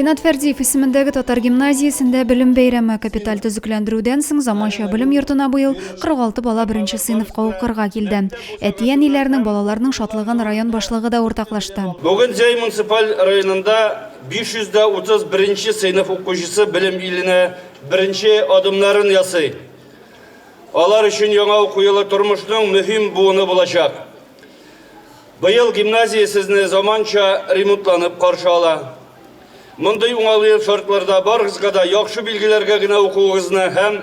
Ринат Фәрдиев исемендәге татар гимназиясендә белем бәйрәме. Капиталь төзекләндерүдән соң заманча белем йортына быел 46 бала беренче сыйныфка укырга килде. Әти-әниләрнең, балаларның шатлыгын район башлыгы да уртаклашты. Бүген Зәй муниципаль районында 531 нче сыйныф укучысы белем иленә беренче адымнарын ясый. Алар өчен яңа уку елы тормышның мөһим буыны булачак. Быел гимназия сезне заманча ремонтланып каршы ала. Мондый уңайлы шартларда барыгызга да яхшы билгеләргә генә укуыгызны һәм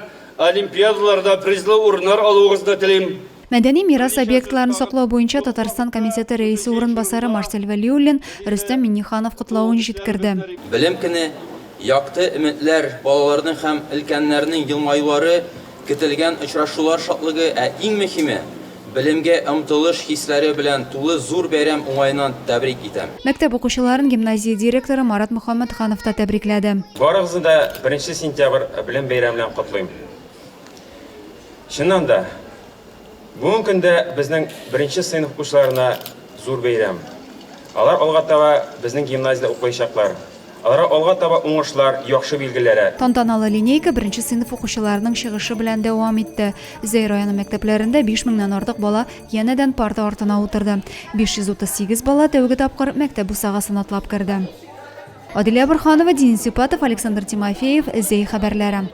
олимпиадаларда призлы урыннар алуыгызны телим. Мәдәни мирас объектларын саклау буенча Татарстан комитеты рәисе урынбасары Марсель Вәлиуллин Рөстәм Миңнеханов котлавын җиткерде. Белем көне, якты өметләр, балаларның һәм өлкәннәрнең елмаюлары, Көтелгән очрашулар шатлыгы, ә иң мөһиме, белемгә омтылыш хисләре белән тулы зур бәйрәм уңаеннан тәбрик итәм. Мәктәп укучыларын гимназия директоры Марат Мөхәммәтханов та тәбрикләде. Барыгызны да беренче сентябрь белем бәйрәме белән котлыйм. Чыннан да, Бүгенге көндә безнең беренче сыйныф укучыларына зур бәйрәм. Алар алга таба безнең гимназиядә укыячаклар. Аларга алга таба уңышлар, яхшы билгеләре. Тантаналы линейка беренче сыйныф укучыларының чыгышы белән дәвам итте. Зәй районы мәктәпләрендә 5000 нән артык бала янәдән парта артына утырды. 538 бала тәүге тапкыр мәктәп бусагасын атлап керде. Адилә Борһанова, Денис Сипатов, Александр Тимофеев, Зәй хәбәрләре.